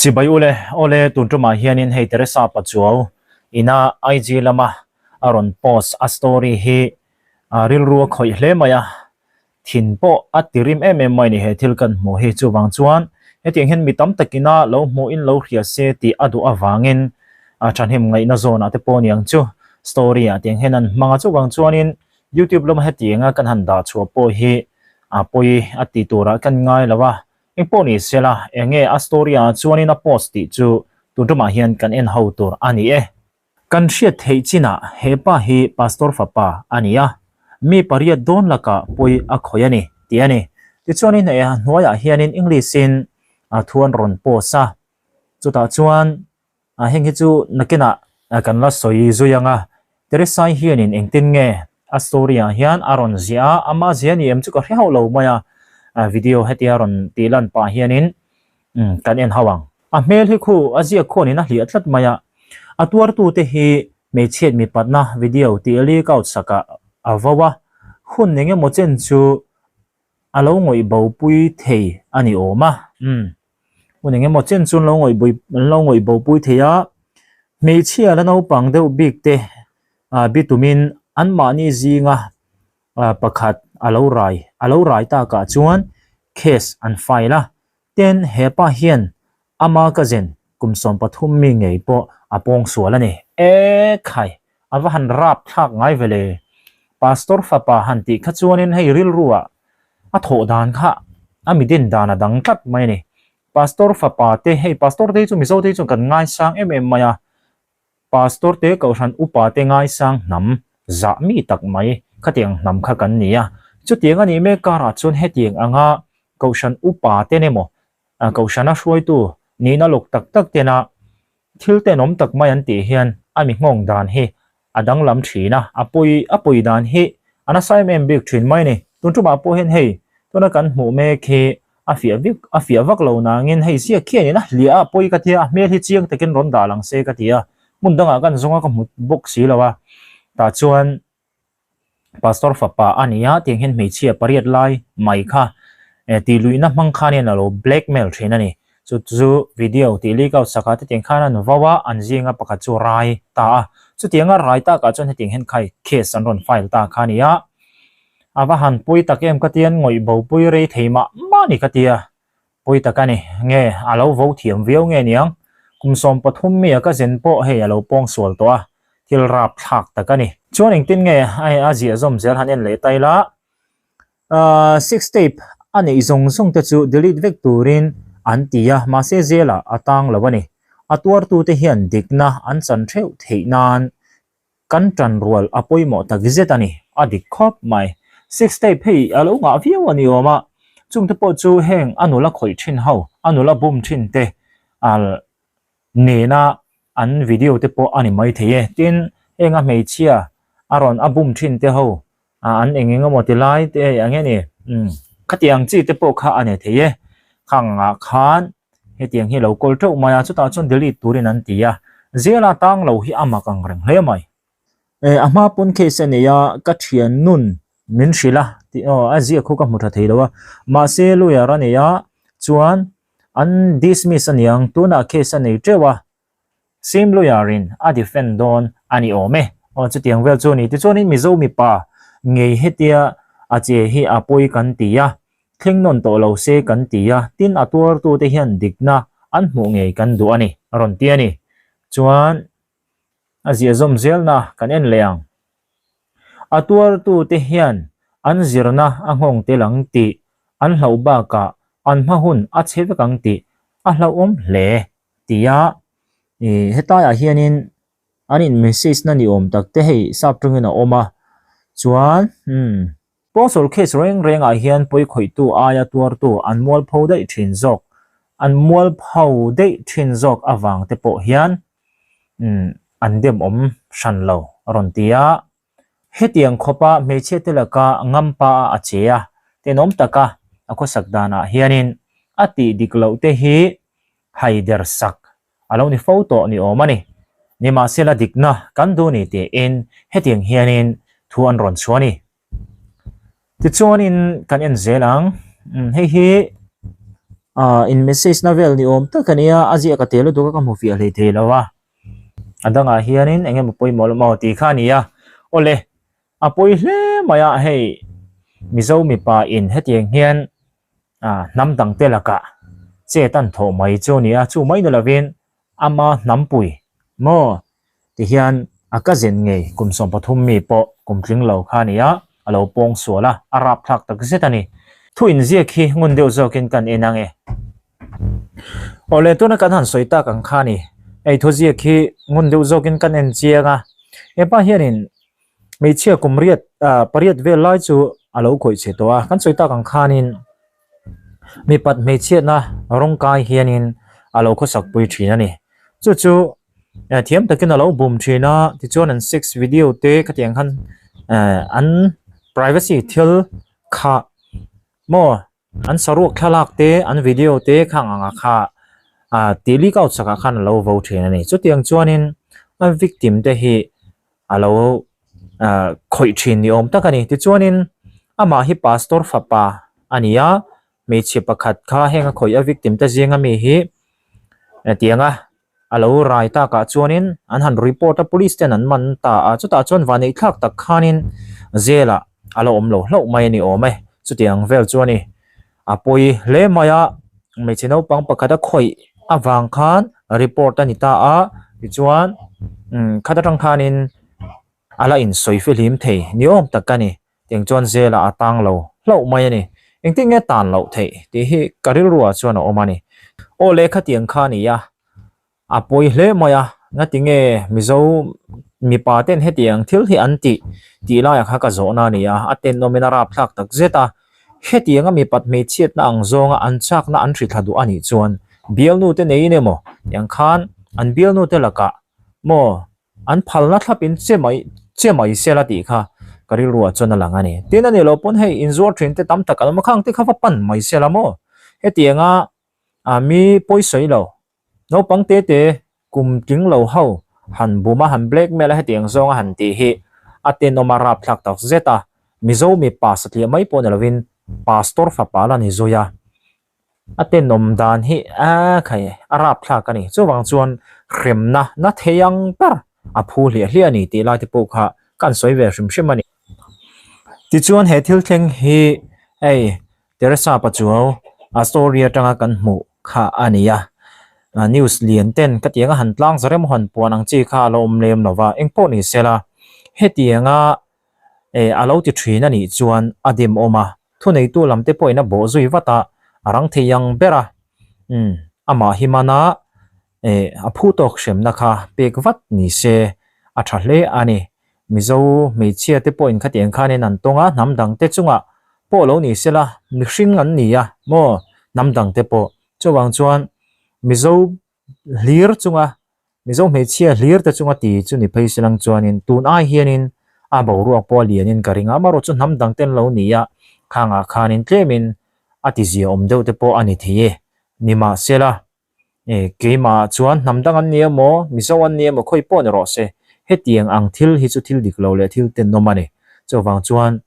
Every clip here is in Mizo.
Chibai ule, awle tun tumah hianin hei Teresa Pachuau ina IG lama a rawn post a story hi rilru a khawih hle mai a, thin pawh a ti rim em em mai ni he thil kan hmuh hi. Chuvang chuan hetiang hian mi tam takina lo hmuhin lo hria se tih a duh avangin thahnem ngaihna zawnah te pawh niang chu story ah tiang hian an hmang a, chuvang chuanin YouTube lama hetianga kan han dah chhuah pawh hi a pawi a ti turah kan ngai lo a, Engpawh ni sela, eng nge a story ah chuanin a post tih chu tun tumah hian kan en ho tur a ni e. Kan hriat theih chinah he pa hi Pastor fapa a ni a, mi pariat dawn lakah pawi a khawih a ni tih a ni. Tichuanin he hnuaiah hianin English in thu an rawn post a, chutah chuan A heng hi chu nakinah kan la sawi zui ang a, Teresai hianin engtin nge a story ah hian a rawn ziah a, ama zia ni em chu ka hre hauh lo mai a, video hetia rawn tih lan pah hianin kan en hauh ang. A hmel hi khu a ziak khuanin a hliah tlat mai a, a tuartute hi hmeichhiat mipatna video tih leak out sakah a vo a, hun engemaw chen chu a lo ngawih bo pui thei a ni awm a. Umm. Hun eng emaw chen chu an lo ngawih bui an lo ngawih bo pui thei a, hmeichhia la naupang deuh bik te ah bitumin anmahni zinga ah pakhat a lo rai a lo rai takah chuan case an file a, tin hepa hian Ama cousin kum 13 mi ngei pawh a pawng sual a ni. E khai! A va han rap thlak ngai ve le. Pastor fapa han tih kha chuanin hei rilruah a thawh dan kha a mi din dan a dang tlat mai a ni. Pastor fapa te hei pastor te hi chu Mizo te hi chuan kan ngaisang em em mai a, Pastor te Kohhran upa te ngaisang hnam zah mi tak mai khatiang hnam kha kan ni a. Chutiang a nih mek karah chuan hetiang anga Kohhran upa ten emaw Kohhrana hruaitu nihna lawk tak tak tena thil tenawm tak mai an tih hian a mi nghawng dan hi a danglam thin a, a pawi a pawi dan hi a nasa em em bik thin mai a ni. Tun tumah pawh hian hei tuna kan hmuh mek hi a fiah vik a fiah vak lo nangin hei ziak khianin a hliah a pawi ka tia a hmel hi chiang takin rawn dah lang se ka ti a, hmun dangah kan zawng a ka hmu bawk si lo a, tah chuan Pastor fapa a ni a, tiang hian hmeichhia pariat lai mai kha tih luihna hmang khanin a lo blackmail thin a ni. Chu chu video tih leak out sakah te tiang khan an vau a, an zinga pakhat chu rai ta a. Chutianga rai takah chuan hetiang hian khai case an rawn file ta kha a ni a. A va han pui tak em ka tia, an ngawih bo pui rei thei mah mah a ni ka tia. Pawi tak a ni. Nge, a lo vo thiam viau nge niang? Kum 13 mi a ka zen pawh hei a lo pawng sual tawh a, thil rap thlak tak a ni. Chuan engtin nge a ziah zawm zel han en leh ta ila, Sex tape a neih zawng zawng te chu delete vek turin an ti a, mahse zelah a tang lo a ni. A tuartute hian dikna an chan theuh theih nan Kan tan rual a pawimawh tak zet a ni, a dik khawp mai. Sex tape hei a lo ngah viau a ni awm a, chungte pawh chu heng a nula khawih thin ho, a nula bum thin te nena an video te pawh a ni mai thei e. Tin, heng a hmeichhia a rawn a bum thin te ho an eng eng emaw ti lai te hei ang nge ni, khatiang chi te pawh kha a ni thei e. Khang ah khan Hetiang hi lo kawl teuh mai a, chutah chuan delete turin an ti a, zela tang lo hi a mak ang reng hle mai. E, a hma pawn case a nei a, ka thian nun min hrilh a, tih aw a ziak khu ka hmu tha thei lo a, mahse lawyer a nei a, chuan an dismiss a niang, tunah case a nei teuh a, Same lawyer in a defend dawn a ni awm e. Aw chutiang vel chu a ni. Tichuanin Mizo mipa ngei hetia a che hi a pawi kan ti a, thleng nawn tawh lo se kan ti a, tin a tuartute hian dikna an hmuh ngei kan duh a ni, a rawn ti a ni. Chuan a ziahzawm zelna kan en leh ang. A tuartute hian an zirna a nghawng tel ang tih an hlauh bakah an hma hun a chhe vek ang tih a hlauhawm hle. Tia ih hetlaiah hianin an in message na ni awm tak te hei sap tawngin a awm a chuan umm Pawngsawl case reng rengah hian pawikhawihtu aia tuartu an mualpho daih thin zawk an mualpho daih thin zawk avang te pawh hian umm an dem awm hran lo a rawn ti a. Hetiang khawpa hmeichhia te laka ngampa a a che a, tenawm taka a khawsak danah hianin a tih dik loh te hi haider sak a lo ni fo tawh ni awm a ni. Nimahsela dikna kan duh ni tiin hetiang hianin thu an rawn chhuah a ni. Tichuanin kan en zel ang, hei hi. Ahh in message na vel ni awm tak a nia a ziak a tel lutuk a ka hmu fiah hlei thei lo a a dangah hianin eng emaw pawimawh lo maw tih kha a ni a awle a pawi hle mai a hei mizo mipa in hetiang hian ah hnam dang te lakah chet an thawh mai chu a ni a chu mai ni lovin ama hnampui maw Tihian a cousin ngei kum 13 mi pawh kum tling lo kha a ni a, a lo pawng sual a, a rapthlak tak zet a ni. Thu inziak hi ngun deuh zawkin kan en ang e. Awle tuna kan han sawi tak ang kha a ni. Hei thuziak hi ngun deuh zawkin kan en chiang a, hepa hianin hmeichhia kum riat pariat vel lai chu a lo khawih chhe tawh a, kan sawi tak ang khanin mipat hmeichhiatna rawng kai hianin a lo khawsak pui thin a ni. Chu chu thiam takin a lo bum thin a tichuan an sex video te khatiang khan eh an privacy thil kha maw an saruak thlalak te an video te khang ang ah kha ah tih leak out sak ah khan a lo vo thin a ni chutiang chuanin a victim te hi a lo ah khawih thin ni awm tak a ni tichuanin amah hi pastor fapa a ni a hmeichhe pakhat kha heng a khawih a victim te zinga mi hi hetianga a lo rai takah chuanin an han report a police ten an man ta a chutah chuan vanneih thlak tak khanin jail ah a la awm lo hlauh mai a ni awm e chutiang vel chu a ni a pawi hle mai a hmeichhe naupang pakhat a khawih avang khan report a ni ta a tichuan umm khat atang khanin a la insawi fihlim thei ni awm tak a ni. Tiang chuan zela a tang lo hlauh mai a ni. Engtin nge tan loh theih tih hi ka rilruah chuan a awm a ni. Aw le khatiang kha a ni a, a pawi hle mai a, ngati nge Mizo mipa ten hetiang thil hi an tih tih laiah kha ka zawhna a ni a, a tenawmin a rapthlak tak zet a. Hetianga mipat hmeichhiatna ang zawnga an chakna an hrithla duh a nih chuan bialnu te neiin emaw tiang khan an bialnu te lakah maw An phalna thlapin che mai che mai se la tih kha ka rilruah chuan a lang a ni. Tin a ni lo pawn hei inzuar thin te tam tak an awm a, khang te kha va pan mai se la maw? Hetianga ah mi pawisawi lo, naupang te te kum tling lo ho han bum a, han blackmail a hetiang zawnga han tih hi a tenawm a rapthlak tak zet a. Mizo mipa satliah mai pawh ni lovin Pastor fapa la ni zui a. A tenawm dan hi a khai a rapthlak a ni. Chuvang chuan hremna na thei ang ber a phu hliah hliah a ni tih lai te pawh kha kan sawi ve hrim hrim a ni. Tichuan he thil thleng hi hei Teresa Pachuau a story atanga kan hmuh kha a ni a. News lian ten ka tianga han tlang za rem hawn puan ang chi kha a la awm lem lo va, engpawh ni sela hetianga a lo ti thin a nih chuan a dim awm a. Thuneitu lam te pawhin a bawh zui vat a, a rang thei ang ber a, umm, amah hi mana eh a phu tawk hremna kha pek vat ni se a tha hle a ni. Mizo hmeichhia te pawhin khatiang khanin an tawng a, hnam dang te chungah pawh lo ni sela mihring an ni a maw hnam dang te pawh. Chuvang chuan Mizo hlir chunga Mizo hmeichhia hlir te chunga ti chu ni phei silang chuanin tun ai hianin a boruak pawh a lianin ka ring a, amaherawh chu hnam dang ten lo ni a, khangah khanin tlemin a ti zia awm deuh te pawh a ni thei e. Nimahsela, e keimah chuan hnam dang an ni emaw, Mizo an ni emaw khawi pawh ni rawh se, hetiang ang thil hi chu thil dik lo leh thil tenawm a ni. Chuvang chuan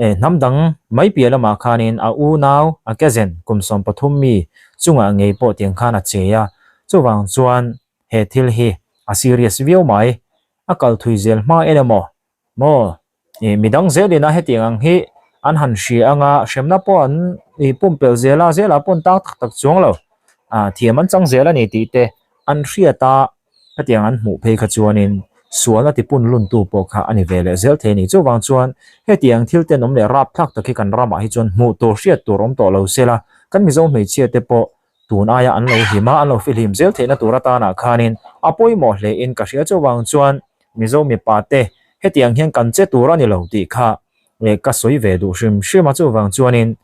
E hnam dang mai piah lamah khanin a unau a cousin kum 13 mi chungah ngei pawh tiang khan a che a, chuvang chuan he thil hi a serious viau mai. A kal thui zel hma en emaw maw ih midang zelin a hetiang ang hi an han hria anga hremna pawh an ih pumpelh zel a, zelah pawh an tang tak tak chuang lo. Ah thiam an chang zel a ni tih te an hriat a. Hetiang an hmuh phei kha chuanin sualna tipun luntu pawh kha a ni ve leh zel thei a ni. Chuvang chuan hetiang thil tenawm leh rapthlak tak hi kan ramah hi chuan hmuh tur hriat tur awm tawh lo sela, kan Mizo hmeichhia te pawh tun aia an lo hlim a, an lo fihlim zel theihna tur atanah khanin a pawimawh hlein ka hria. Chuvang chuan Mizo mipa te hetiang hian kan che tur a ni lo tih kha ka sawi ve duh hrim hrim a. Chuvang chuanin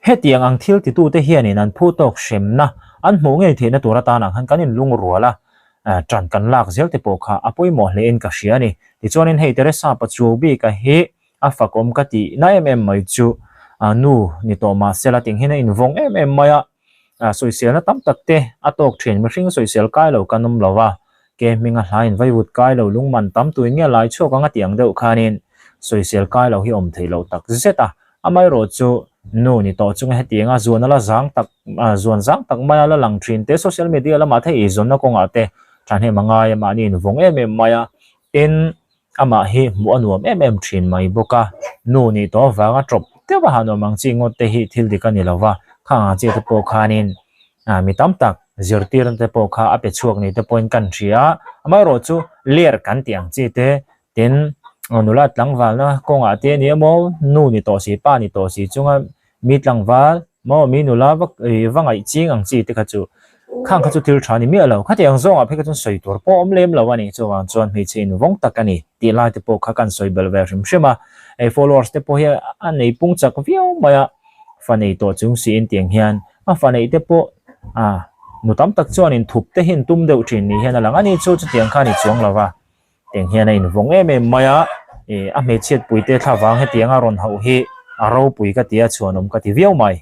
Hetiang ang thil titute hianin an phu tawk hremna an hmuh ngei theihna tur atan ang khan kan inlungrual a, ṭan kan lak zel te pawh kha a pawimawh hlein ka hria a ni. Tichuanin hei Teresa Pachuau bika hi a fakawm ka tih na em em mai chu nu ni tawh mah sela ting hian a invawng em em mai a, sawiselna tam tak te a tawk thin. Mihring sawisel kai lo kan awm lo va, ke hminga hlain vaivut kai lo lungman tam tuin nge lai chhuak ang a tih ang deuh khanin sawisel kai lo hi awm theih loh tak zet a, amaherawhchu. Nu ni tawh chunga hetianga zuan a la zang tak zuan zang tak maia la lang thin te social media lamah te eizawnna kawngah te thahnem a ngai a mahni invawng em em mai a tin amah hi hmuh a nuam em em thin mai bawk a nu nih tawh avanga tawp deuh a han awm ang chi ngawt te hi thil dik a ni lo va khang ang chi te pawh khanin ah mi tam tak zirtirna te pawh kha a pe chhuak ni te pawhin kan hria a amaherawh chu ler kan tih ang chi te Tin, nula tlangvalna kawngah te ania maw, nu ni tawh si, pa ni tawh si chunga mi tlangval maw, mi nula va va ngaih ching ang chi te kha chu khang kha chu thil tha ni miah lo. Khatiang zawngah phei kha chuan sawi tur pawh awm lem lo a ni. Chuvang chuan hmeichhe invawng tak a ni tih lai te pawh kha kan sawi belh ve hrim hrim a. Hei followers te pawh hi a nei pung chak viau mai a, fa nei tawh chung siin tiang hian a fa neih te pawh a nu tam tak chuan inthup te hi an tum deuh thin ni hian a lang a ni chu chutiang kha a ni chuang lo va. Tiang hian a invawng em em mai a, ih a hmeichhiat puite thlavang hetianga rawn hauh hi a ropui ka ti a, chhuanawm ka ti viau mai.